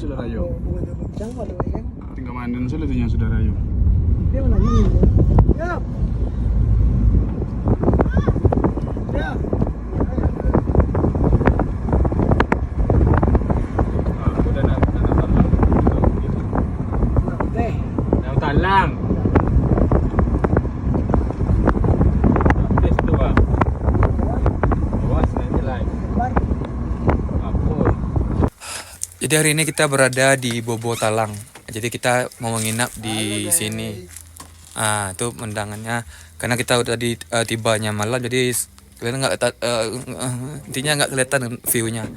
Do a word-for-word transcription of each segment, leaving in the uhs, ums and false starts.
Saudara yo. Tinggal mandan sajo tu nyo, saudara yo. Dia mana ni? Ya. Ya. Ah, udah nak, udah nak talang. Teh. Yang talang. Tes tu, Bang. Awas, nanti lain. Apa? Jadi hari ini kita berada di Bobo Talang. Jadi kita mau menginap di sini. Ah, tu pemandangannya. Karena kita udah di, eh, tibanya malam, jadi s-, kalian nggak ta-, eh, eh, intinya nggak kelihatan view-nya.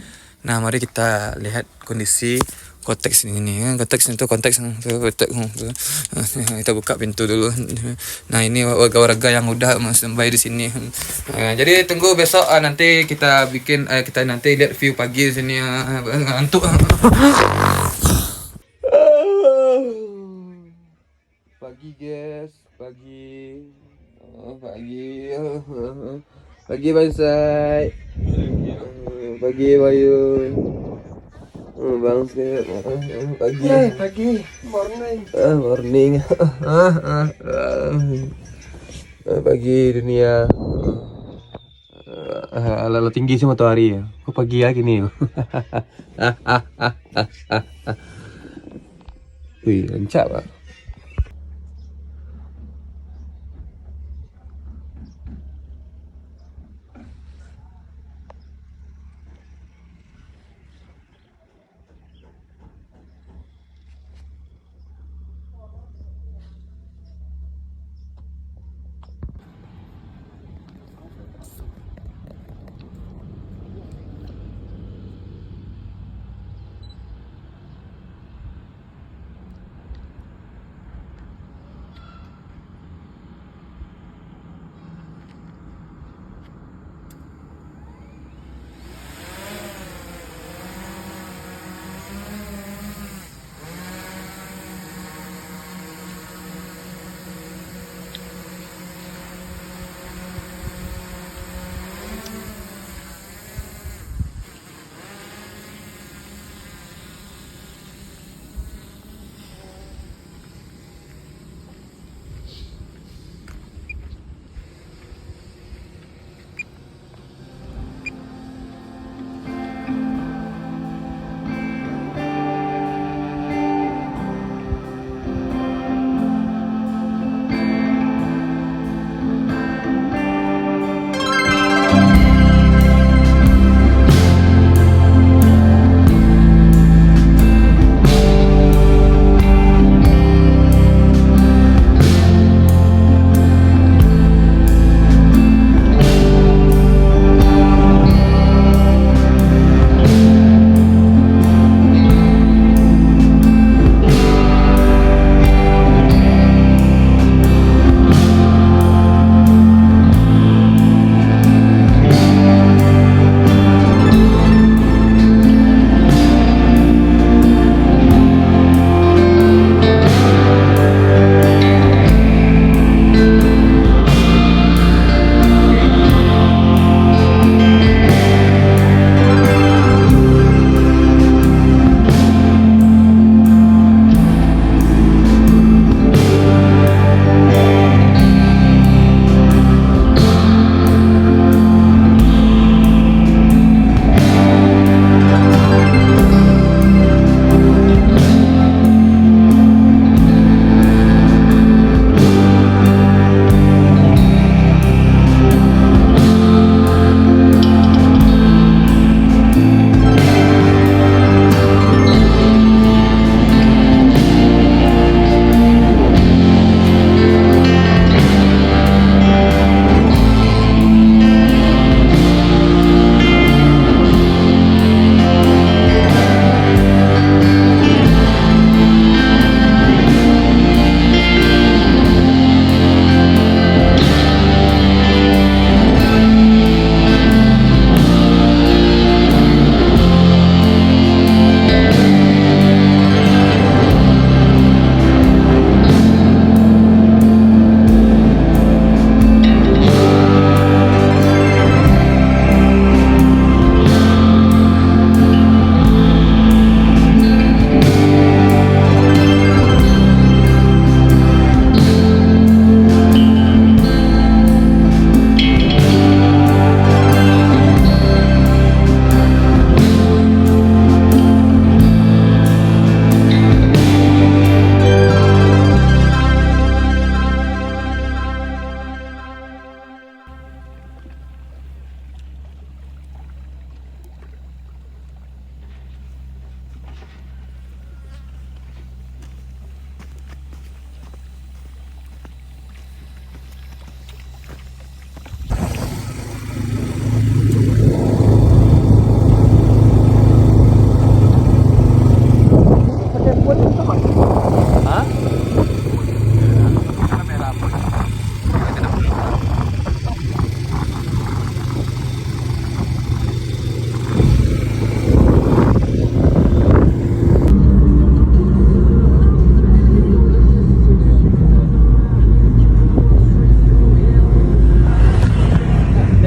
Nah, mari kita lihat kondisi konteks ini, kan. Konteks itu, konteks itu, konteks itu. Kita buka pintu dulu. Nah, ini warga-warga yang udah standby di sini. Eh, jadi tunggu besok, ah, nanti kita bikin, eh, kita nanti lihat view pagi di sini, ah, ngantuk. Pagi, guys, pagi. Oh, pagi. Pagi, Bangsai. Pagi, Bayu. Oh, Bangsai. Pagi. Eh, pagi. Morning. Ah, morning. Ah, ah, ah. Ah, pagi, dunia. Ah, ala-ala tinggi sih matahari ya. Kok pagi lagi nih? Wih, rancak, Pak.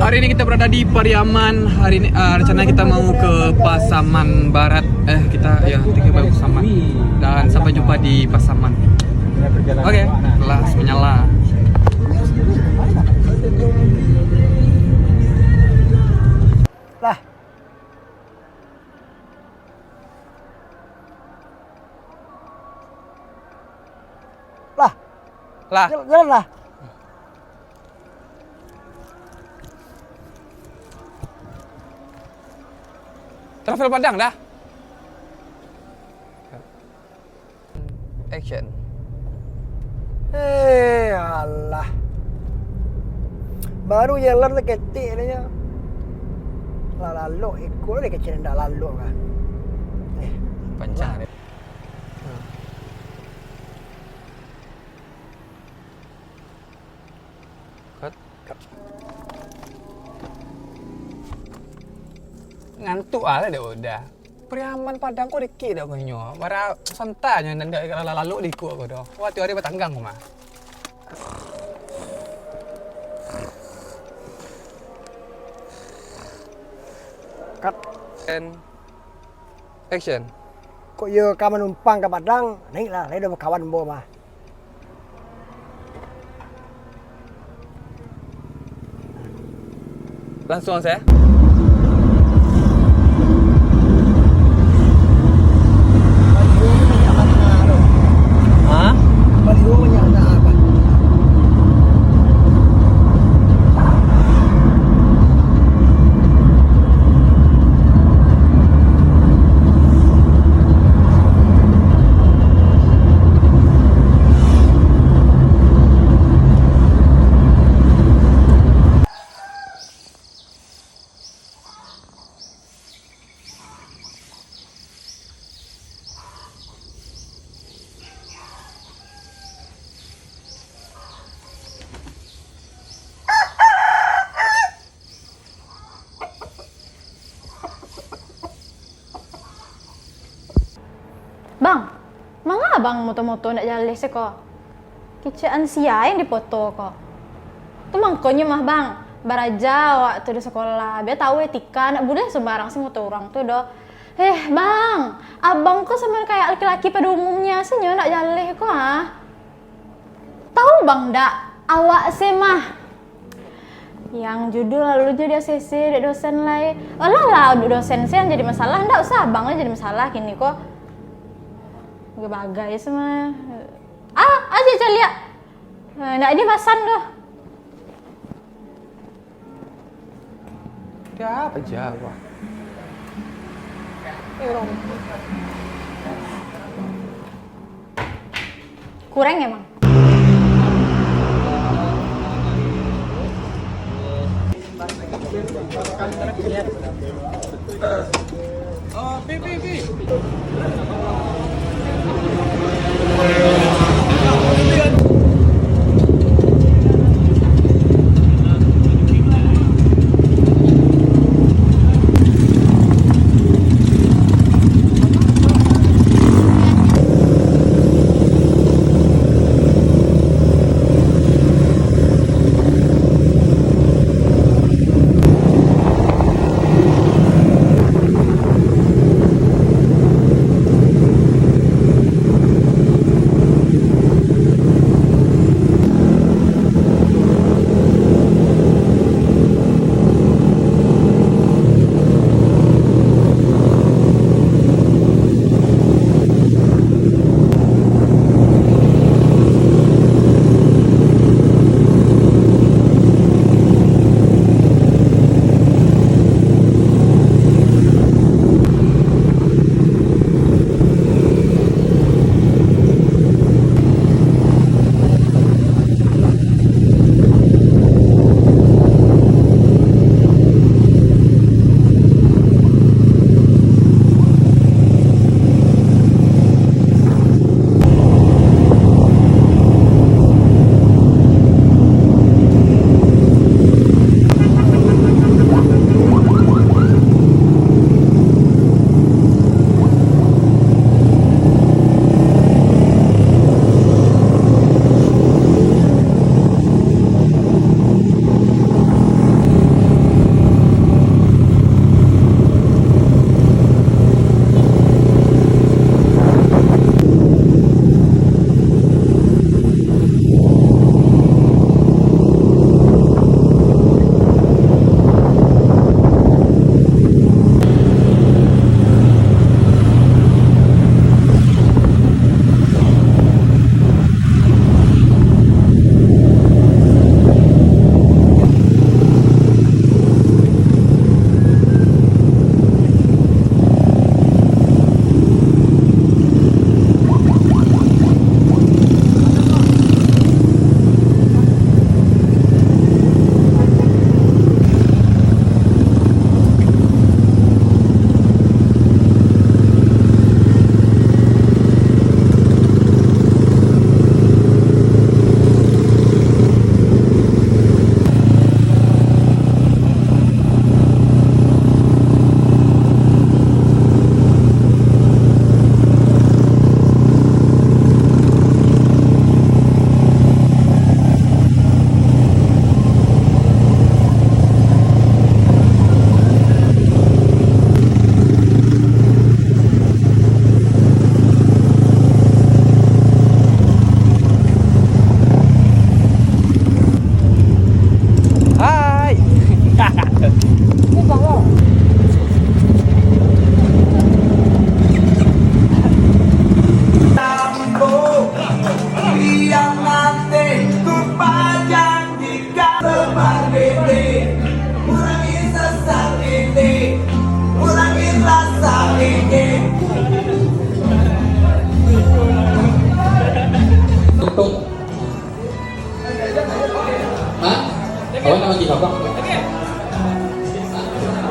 Hari ini kita berada di Pariaman. Hari ini, ah, rencana kita mau ke Pasaman Barat. Eh, kita, ya, tinggal baru Pasaman. Dan sampai jumpa di Pasaman. Oke, las menyala. Lah. Lah. Lah. Jal-, jalan lah. Travel Padang dah. Action. Eh, alah. Baru jalan saketek aja. Lah lalok iko lah kecil ndak lalok kan. Eh, Pancang lah. Deh. Hmm. Cut. Cut. Ngantuk ah lah dek Uda. Pariaman Padang ko dakek dek ko nyo. Bara santai nyo, ndak, ndak lalok di iko ko doh. Wah, tiok hari batanggang ko mah. Cut. And action. Kok iyo ka manumpang ka Padang, naiklah, lai doh bakawan ambo mah. Langsung saja. Hah? Bang, manga abang moto-moto ndak jaleh siko? Kicek an sia yang dipoto ko. Tu mangkonyo mah, Bang, baraja awak tu di sekolah, bia tahu etika, ndak buliah sembarang si moto urang tu doh. Eh, Bang, abang ko samo kayak laki-laki pada umumnya, sinyo ndak jaleh ko, ah. Tahu Bang ndak, awak se mah. Yang judul lalu jadi A C C dek dosen lai. Alah lah, dek dosen se yang jadi masalah, ndak usah abang lah jadi masalah kini ko. Bagai se mah. Ah, aja caliak. Eh, ndak dipasan doh. Siapa aja, wah. Eh, orang. Kurang emang.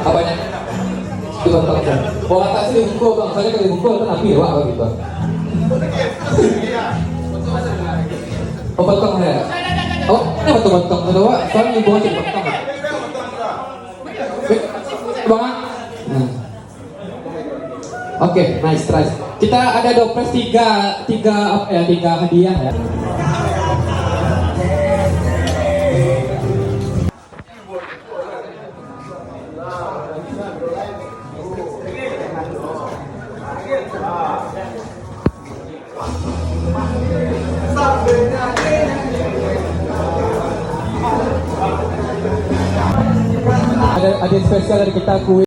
Apanya? Itu bantang saya. Orang tak sini buku, bang. Saya kena buku, kan api lewat, bang, gitu. Oh, bantang saya. Oh, ini bantang-bantang. Ada, Wak? Soalnya di bawah cek bantang. Eh, bang, ah. Nah. Oke, nice, nice. Kita ada door prize tiga, tiga apa ya, tiga hadiah ya. Ada, ada spesial dari kita, kue.